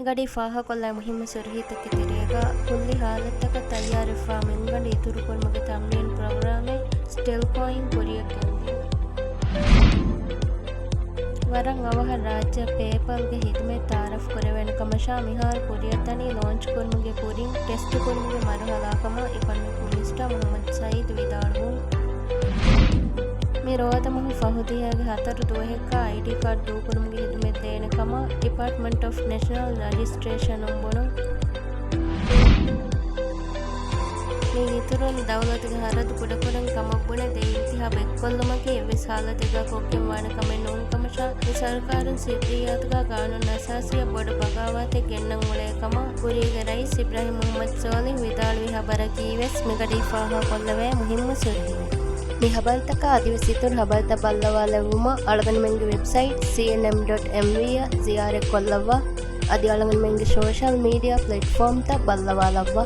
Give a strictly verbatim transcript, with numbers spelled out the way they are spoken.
ގަޑި ފާހަގަކޮށްލާ މުހިއްމު ސުރުހީތަކެއް ތެރޭގަ، ކުއްލި ހާލަތަކަށް ތައްޔާރުވެފާ މިންގަނޑު އިތުރުކުރުމުގެ ތަމްރީން ޕްރޮގްރާމެއް ސްޓެލްކޯއިން ކުރިއަށް ގެންދިޔަ. ވަރަށް އަވަހަށް ރާއްޖެ ޕޭޕަލްގެ ހިދުމަތް ތައާރަފް ކުރެވޭނެ ކަމަށާ، މިހާރު ކުރިއަށްދަނީ ލޯންޗް ކުރުމުގެ ކުރިން ޓެސްޓް ކުރުމުގެ މަރުހަލާ ކަމަށް އިކޮނޮމިކް މިނިސްޓަރ މުހައްމަދު ސައީދު ވިދާޅުވުން. މި ރޯދަމަހު ފަހު ދިހައިގެ ހަތަރު ދުވަހެއްގަ އައިޑީ ކާޑް ދޫކުރުމުގެ ހިދުމަތް ދޭނެ ކަމަށް ޑިޕާޓްމަންޓް އޮފް ނެޝަނަލް ރަޖިސްޓްރޭޝަނުން ބުނުން. މީގެ އިތުރުން، ދައުލަތުގެ ހަރަދު ކުޑަކުރަން ކަމަށް ބުނެ ދެއްވި އިންތިހާބު އެއްކޮށްލުމަކީ އެއްވެސް ހާލަތެއްގަ ކޮށްގެން ވާނެ ކަމެއް ނޫން ކަމަށާ، މި ސަރުކާރުން ސިއްރިއްޔާތުގަ ގާނޫނު އަސާސީއަށް ބޮޑު ބަޣާވާތެއް ގެންނަން އުޅޭ ކަމަށް ކުރީގެ ރައީސް އިބްރާހިމް މުހައްމަދު ސޯލިހް ވިދާޅުވި ޚަބަރަކީ ވެސް މިގަޑީ ފާހަގަކޮށްލެވޭ މުހިއްމު ސުރުހީއެއް. މި ޚަބަރުތަކާ އަދިވެސް އިތުރު ޚަބަރުތައް ބައްލަވާލެއްވުމަށް އަޅުގަނޑުމެންގެ ވެބްސައިޓް ސީއެންއެމް ޑޮޓް އެމްވީ އަށް ޒިޔާރަތްކޮށްލައްވާ. އަދި އަޅުގަނޑުމެންގެ ސޯޝަލް މީޑިއާ ޕްލެޓްފޯމްތައް ބައްލަވާލައްވާ.